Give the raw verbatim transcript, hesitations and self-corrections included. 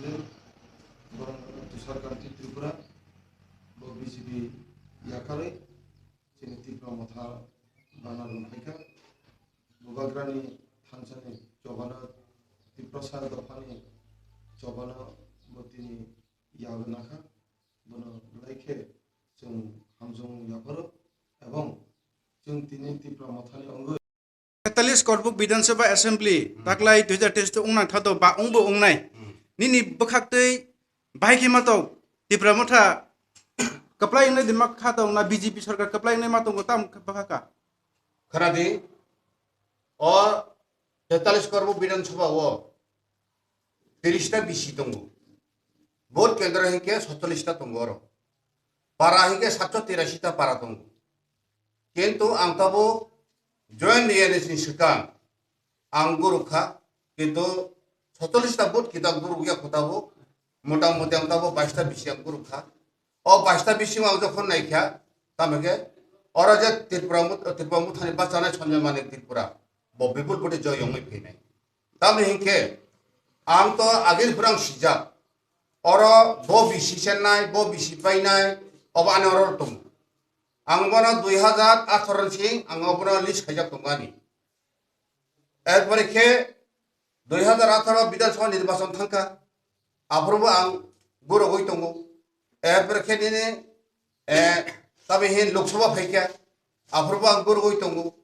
Borok Tushar Kanti Tripura, bo B J P yakarwi chini Tipra Motha banner rwphaikha. Bubagrani thansani chobano, Tiprasa dophani chobano bo tini yago nakha. Bono laikhe chwng hamjwng yapharo ebong chwng tini Tipra Mothani wngwi Tetalis Korbuk Bidhan Sabha Assembly taklai dui hajar teis to wngna thato ba wngbo wngnai. Nini bwkhak twi bahai khe ma tong Tipra Motha kwplai wngnai di ma kha tong na B J P sarkar kwplai wngnai ma tongo tam bwkha ka? Khana di, o tetalis Korbuk Bidhan Sabha o tiris ta B C tongo. Vote kendro hinkhe sotchollis ta tongo oro. Para hinkhe satso tirasi ta para tongo. Kintu ang tabuk joint A N S ni swkang ang guruk kha, kintu sotchollis ta vote kita guruk ya kho tabuk, mota moti ang tabuk bais ta B C ang guruk kha. O bais ta B C ang jokhon naikha, tamo khe oro je Tripura mut-, Tripura Mothani bachanai Sanjay Manik Tripura, bo bipul vote joy wngwi phainai. Tamo hinkhe ang to agil phwrang sijak, oro bo B C chennai, bo B C painai, obo ani oro tongo. Ang bono dui hajar atharo ni sing ang obono list khaijak tongo ani. Erpore khe dui hajar atharo Bidhan Sabha nirbachon thangkha, aphuru bo ang gurugwi tongo. Erpore khe nini, eh, tabi hin Lok Sabha phaikha, aphuru bo ang gurugwi tongo.